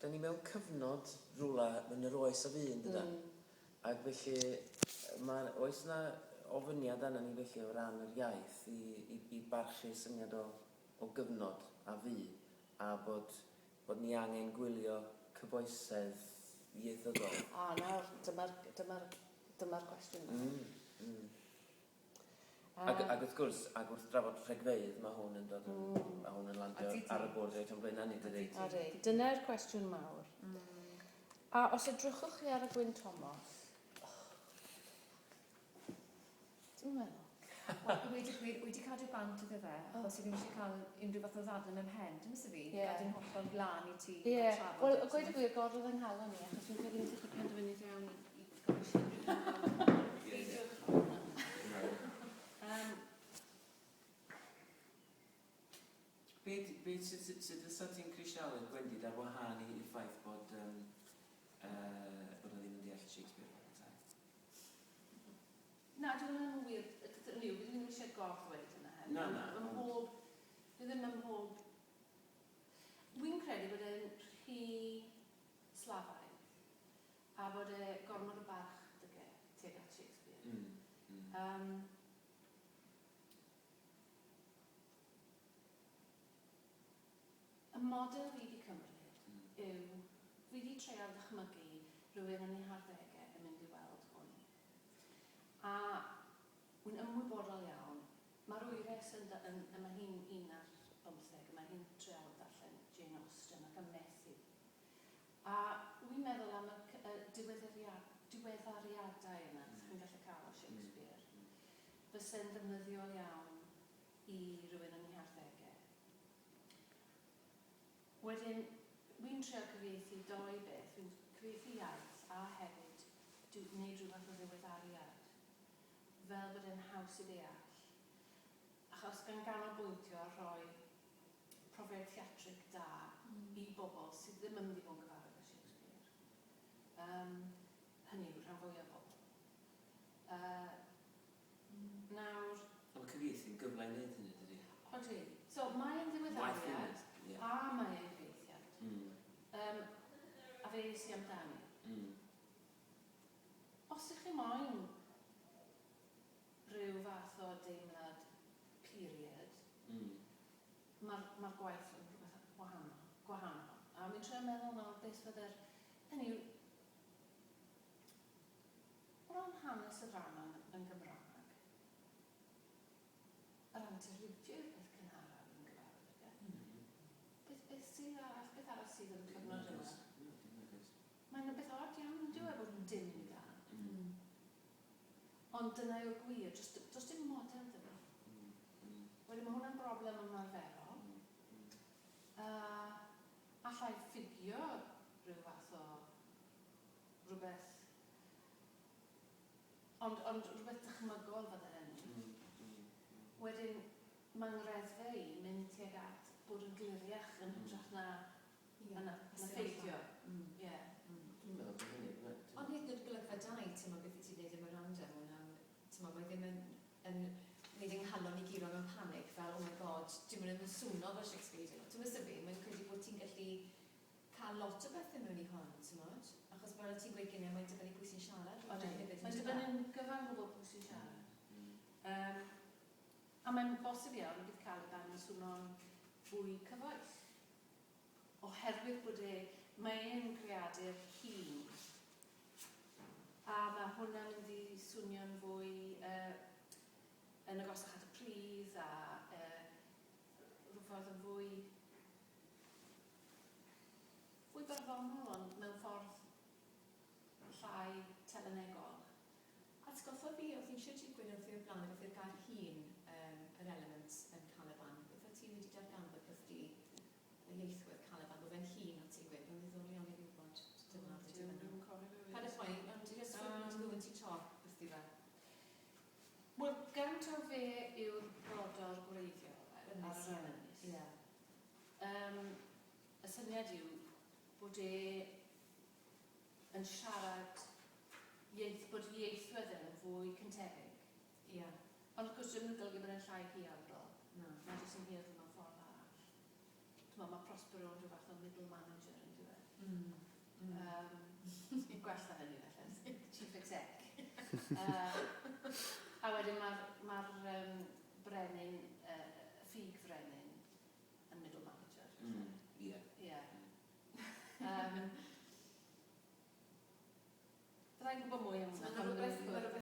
Da ni mewn cyfnod rwla yn yr oes a fu, yn dydan? Ac felly, ma', oes 'na ofyniad arnon ni felly o ran yr iaith i i i barchu syniad o o gyfnod a fu, a bod bod ni angen gwylio cyfoesedd ieithyddol? A nawr, dyma'r dyma'r dyma'r cwestiwn mawr. Ac, ac wrth gwrs, ac wrth drafod rhegfeydd, mae hwn yn dod yn... Mae hwn yn landio ar y bwrdd reit o'n blaenau ni, dydy? Odi. Dyna'r cwestiwn mawr. A os edrychwch chi ar y Gwyn Thomas... Ti'n meddwl? Wel, i weud y gwir, wi 'di cadw bant iddo fe, achos fi ddim isie cael unrhyw fath o ddadl yn 'y mhen. Dim isie fi gadw'n hollol glân i ti trafod e. Wel, gweud y gwir, gorfod yng nghalon i, achos fi'n credu nes i penderfynu iawn i gomisiynu. Peidiwch. Yym. Be be sut sut sut fysa ti'n crisialu'r gwendid ar wahân i i'r ffaith bod yym yy bod o ddim yn deall Shakespeare fel petai? Na, dyw hwnna ddim yn wir. Hynny yw, fi ddim eisiau gor-ddweud hynna hefyd. Na, na, ond... Ym mhob... Dwi ddim ym mhob... Wi'n credu bod e'n rhy slafaidd a bod e gormod o barch 'da fe tuag at Shakespeare. Yym. Y model fi 'di cymryd yw, fi 'di treial dychmygu rhywun yn eu harddegau yn mynd i weld hwn. A wi'n ymwybodol iawn, mae'r wyres yn dy- yn, mae hi'n un ar bymtheg, a mae hi'n treial darllen Jane Austen ac yn methu. A wi'n meddwl am y c- y diwedderia- diweddariadau yna chi'n gallu cael o Shakespeare, fyse'n ddefnyddiol iawn i rywun yn eu harddegau. Wedyn, wi'n trio cyfieithu dou beth, wi'n cyfieithu iaith a hefyd gwneud rhyw fath o ddiweddariad, fel bod e'n haws i ddeall. Achos gan ganolbwyntio ar rhoi profiad theatrig da i bobl sydd ddim yn mynd i fod yn gyfarwydd â Shakespeare. Yym, hynny yw, rhan fwyaf o bobl. Yy, nawr... Ond mae cyfieithu'n gyfle i wneud hynny, dydy? Odi. So, mae e'n ddiweddariad a mae e'n gyfieithiad. Yym, a fe es i amdani. Os ych chi moyn rhyw fath o deimlad period, mae'r mae'r gwaith yn rhywbeth wahanol, gwahanol. A fi'n trio meddwl nawr beth fydde'r... Hynny yw, o ran hanes y ddrama yn yn Gymraeg, yr anterliwtio yw'r peth cynharaf fi'n gyfarwydd ag e. Beth beth sydd arall, beth arall sydd yn y cyfnod yma? Mae'n beth od iawn yn dyw e bod dim da. Ond dyna yw'r gwir, does does dim model 'da fi. Wedyn mae hwnna'n broblem ymarferol. Yy alla i ffugio rhyw fath o rywbeth, ond ond rhywbeth dychmygol fydde hynny. Wedyn mae ngreddfe i'n mynd tuag at bod yn gliriach yn hytrach na na na pheidio. Ie. Dwi'n meddwl bod hynny... Ond hyd yn oed golygfa dau, timod, beth wyt ti'n dweud am y random, ma' hwnna'n, timod, mae ddim yn yn wneud yng nghalon i guro mewn panic fel oh my god, dyw hwn ddim yn swno fel Shakespeare hyd yn oed. Timod sut fi, mae'n credu bod ti'n gallu cael lot o bethe mewn i hon, timod? Achos fel o't ti'n gweud gynnau, mae'n dibynnu pwy sy'n siarad Odi, mae'n dibynnu'n gyfan gwbl pwy sy'n siarad. Yym, a mae'n bosib iawn y bydd Caliban yn swno'n fwy cyfoes. Oherwydd bod e, mae e'n greadur hŷn. A mae hwnna'n mynd i swnio'n fwy yy yn agosach at y pridd a yy rhyw ffordd yn fwy fwy barddonol ond mewn ffordd llai telynegol. Atgoffa fi, o'dd hi'n shwt i gwyno wrthi o'r blaen beth yw'r gair hŷn, yym yr element yn Caliban. Beth o't ti wedi darganfod beth 'di y ieithwedd Caliban, bod fe'n hŷn o't ti'n gweud, mae'n ddiddorol iawn i fi wybod dy farn di Dwi'm fan'na. yn cofio fe wir. Paid â phoeni, ond jyst ddwyn ti top wrthi fe. Wel, gan taw fe yw'r brodor gwreiddiol ar yr Ynys, ie. ynys. Ie. Yym, y syniad yw bod e yn siarad ieith, bod ieithwedd e yn fwy cyntefig. Ie. Ond wrth gwrs, dyw e'm yn golygu bod e'n llai huawdl. Na. Mae jyst yn huawdl mewn ffordd arall. Timod, mae Prospero yn rhyw fath o middle manager, yn dyw e? Gwell na hynny felly. Chief exec. A wedyn mae'r ma brenin, ffug frenin, yn middle manager. Ie. Ie. Byddai'n gwybod mwy am So hwnna. Mae'n rhywbeth, ma' rhywbeth